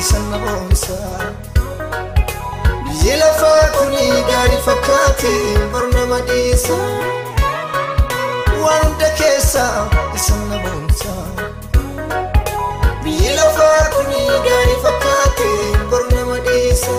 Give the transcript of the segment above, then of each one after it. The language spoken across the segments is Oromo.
isan na boonsa. Biyyi lafaa kuni gaarii fakkaate bor nama dhiisa. Waan hunda keessa isan na boonsa. Biyyi lafaa kuni gaarii fakkaate bor nama dhiisa.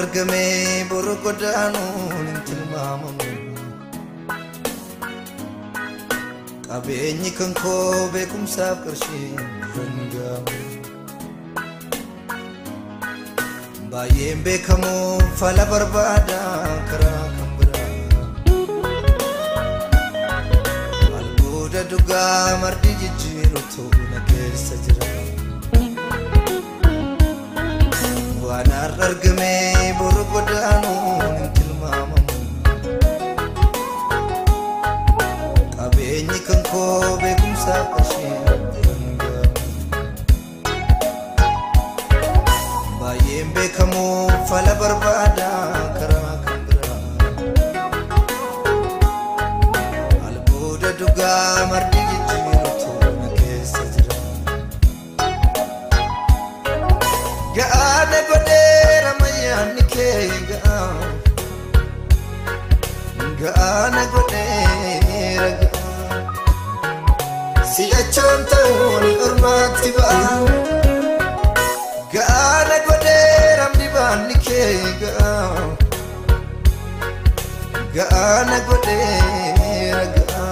Argame boru godaanuun hin tilmaamamu. Qabeenyi kan koo beekumsaaf qarshiin danda'amu. Baay'een beekamu fala barbaada karaa kan biraa. Albuuda dhugaa mardi jijjiirutu na keessa jira. Waan har'a argame boru godaanuun hin tilmaamamu. Qabeenyi kan koo beekumsaaf qarshiin danda'amu. Baay'een beekamu fala barbaada karaa kan biraa. Albuuda dhugaa mardi jijjiirutu na keessa jira. Ga'aana godheera mayyaanni kee ga'a. Ga'aana godheera ga'a. Si'achoon ta'uun ormaatti ba'a. Ga'aana godheera dibaanni kee ga'a. Ga'aana godheera ga'a.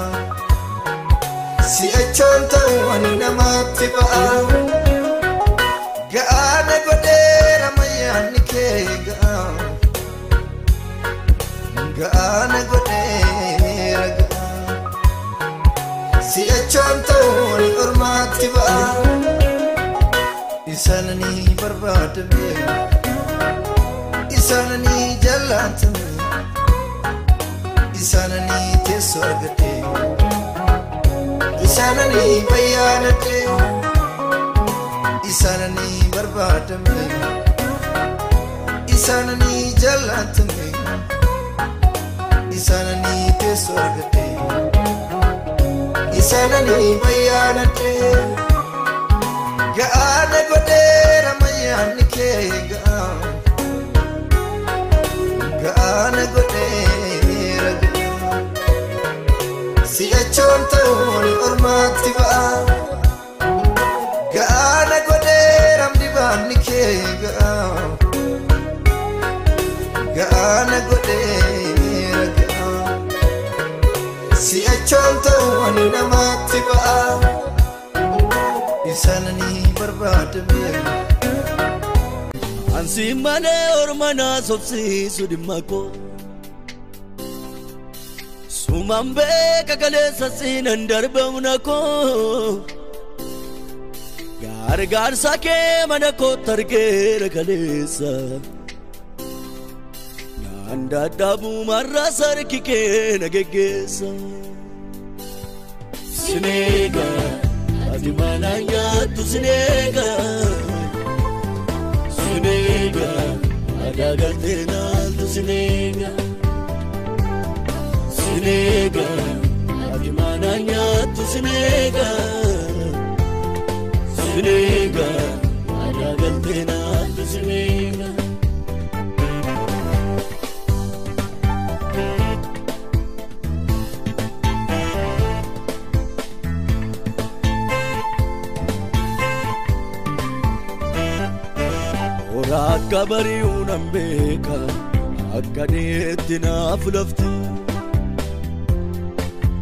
Si'achoon ta'uun namaatti ba'a. Ga'aana godheera mayyaanni kee ga'a. Ga'aana godheera ga'a. Si'achoon ta'uun ormaatti ba'a. Isaananii barbaadame, isaananii jaallatame, isaananii teessoo argate, isaananii bayyaanate. Isaananii barbaadame, isaananii jaallatame, isaananii teessoo argate, isaananii bayyaanate. Ga'aana godheera mayyaanni kee ga'a. Ga'aana godheera ga'a. Si'achoon ta'uun ormaatti ba'a. Ga'aana godheera dibaanni kee ga'a. Ga'aana godheera ga'a. Si'achoon ta'uun namaatti ba'a. Isaananii barbaadame. Ansi malee orma naa sobsiisu dhimma koo. Sumaan beeka kaleessa siinan darbe humna koo. Gargaarsa kee mana kootti argeera kaleessa. Naan dadhabuu marra sarki kee na geggeessa. Sineega ati mana nyaattu sineega. Sineega aadaa galtee naaltu sineega. Sineega ati mana nyaattu sineega. Sineega aadaa galtee naaltu sineega. Akka bari'uu nan beeka akka dheetti naaf lafti.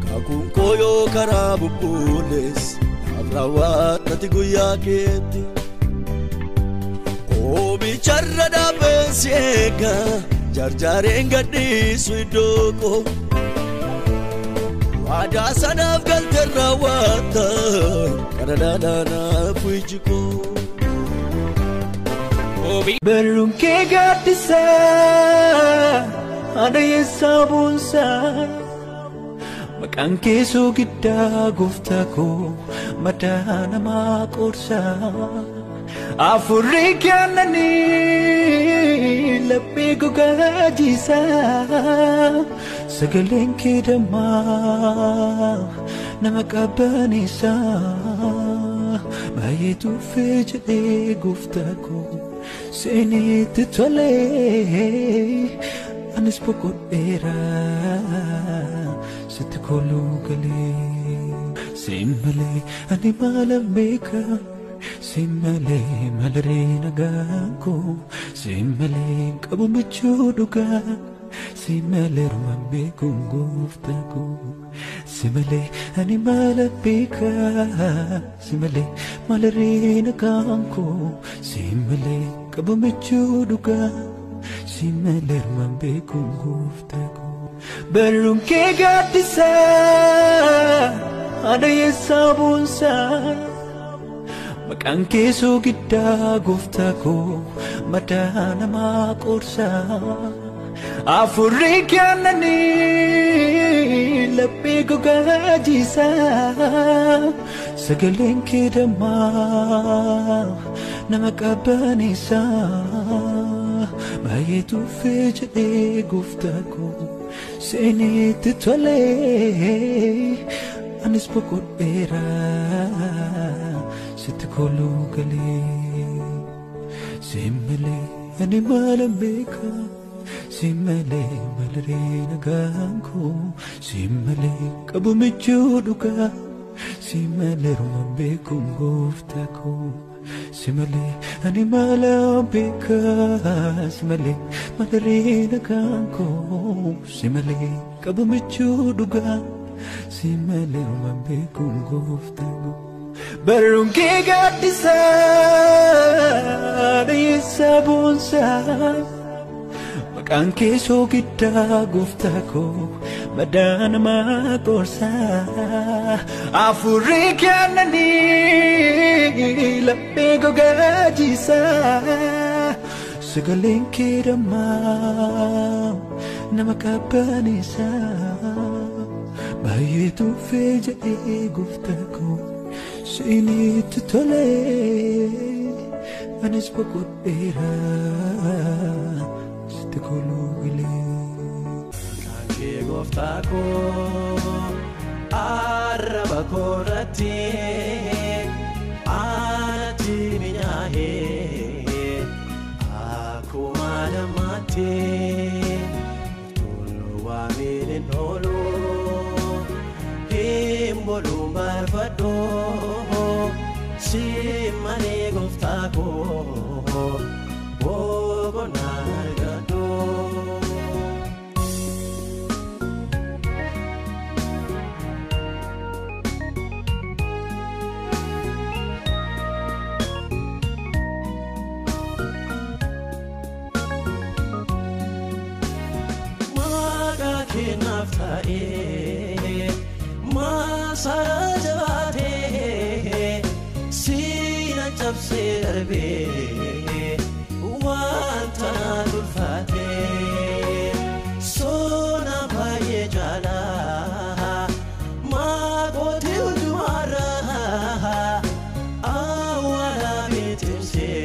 Kakuun koo yoo karaa bubbuules naaf raawwattati guyyaa keetti. Koomicharra dhaabbeen si eega jarjareen gadhiisu iddoo koo. Waadaa sanaaf galtee raawwatta kana naaf iji koo. Barruun kee gaaddisa haadha yeessaa boonsaa. Maqaan kee soogiddaa gooftaa koo madaa namaa qoorsaa. Afurri kennanii laphee gogaa jiisaa. Sagaleen kee dammaa nama qabbaneessaa. Baay'ee tuffee jedhee gooftaa koo seenitti tolee anis boqodheera sitti kooluu galee. Siin malee ani maalan beeka, siin malee malaree nagaan koo, siin malee qabu michuu dhugaa, siin malee rumaan beekuun gooftaa koo. Si malee ani maalan beeka, si malee malaree nagaan koo, siin malee qabu michuu dhugaa, siin malee rumaan beekuun gooftaa koo. Barruun kee gaaddisaa haadha yeessaa boonsaa. Maqaan kee soogiddaa gooftaa koo madaa namaa qoorsaa. Afurri kennanii laphee gogaa jiisaa. Sagaleen kee dammaa nama qabbaneessaa. Baay'ee tuffee jedhee gooftaa koo seenitti tolee anis boqodheera sitti kooluu galee. Siin malee ani maalan beeka, siin malee malaree nagaan koo, siin malee qabu michuu dhugaa, siin malee rumaan beekuun gooftaa koo. Si malee ani maalan beeka, si malee malaree nagaan koo, si malee qabu michuu dhugaa, si malee rumaan beekuun gooftaa koo. Barruun kee gaaddisaa haadha yeessaa boonsaa. Maqaan kee soogiddaa gooftaa koo madaa namaa qoorsaa. Afurri kennanii laphee gogaa jiisaa. Sagaleen kee dammaa nama qabbaneessaa. Baay'ee tuffee jedhee gooftaa koo seenitti tolee anis boqodheera sitti kooluu galee. Maqaan kee gooftaa koo arraba koorratti aanatti minyaa'ee akkuma dammaatti tolu waamiin hin oolu hin boluun barfadhu si malee gooftaa koo boqonnaa argadhu. Maqaa kee naaf ta'ee maasara jabaatee siina cabsee darbee wanta na tulfaatee sona baay'ee jaalaa maakootii hundumarraa awwaala beetimsee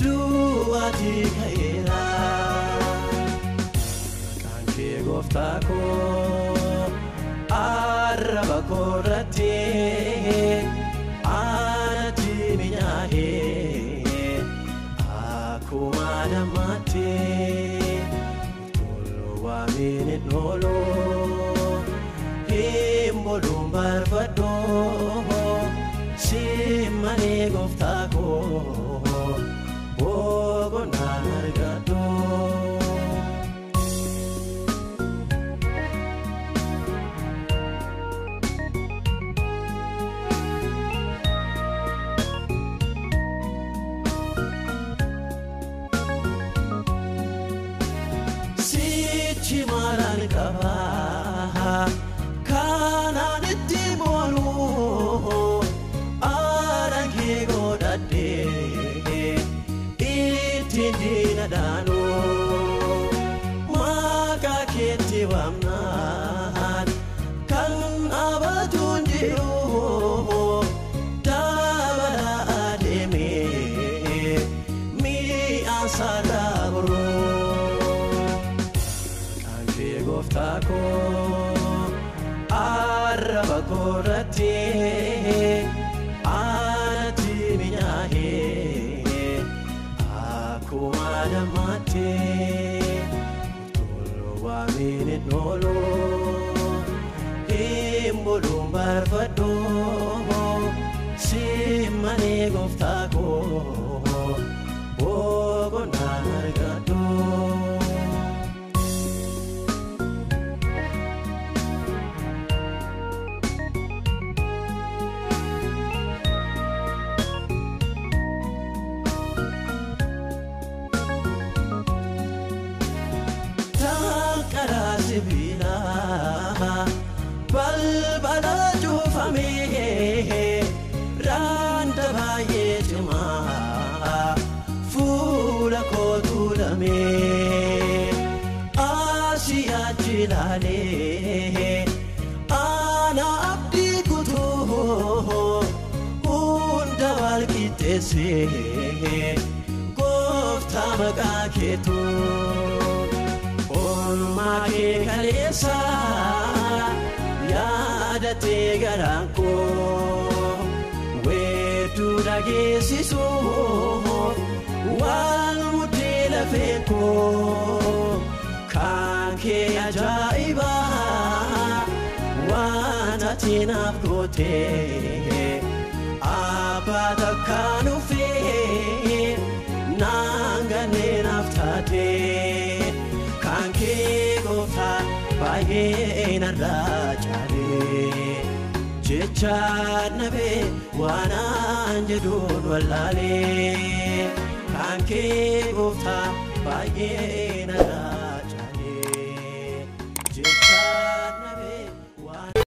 du'aatii ka'eera. Maqaan kee gooftaa koo arraba koorratti aanatti minyaa'ee akkuma dammaatti tolu waamiin hin oolu hin boluun barfadhu si malee gooftaa koo boqonnaa argadhu. Sichi maalaan qaba kanaan itti boonu haala kee godhadhee ittiin diina dhaanu gooftaa koo arraba koorratti aanatti minyaa'ee akkuma dammaatti tolwaamiin hin oolu hin buluun barfadhu simmanee gooftaa koo boqonnaan argadhu. Balbala cuufamee raanta baay'ee cimaa fuula koo tuulamee asii achi ilaalee ana abdii kutuu hunda wal qixxeessee gooftaa maqaa keetuu. Oolmaa kee kaleessa yaadatee garaan koo weedduu dhageessisuuf waan mudee lafee koo kan kee ajaa'ibaa waan ati naaf gootee abbaa takkaan dhufee naan gannee naaf taatee. Kan kee gooftaa baay'ee narraa caalee jecha nabee waan aan jedhuun wallaalee kan kee gooftaa baay'ee narraa.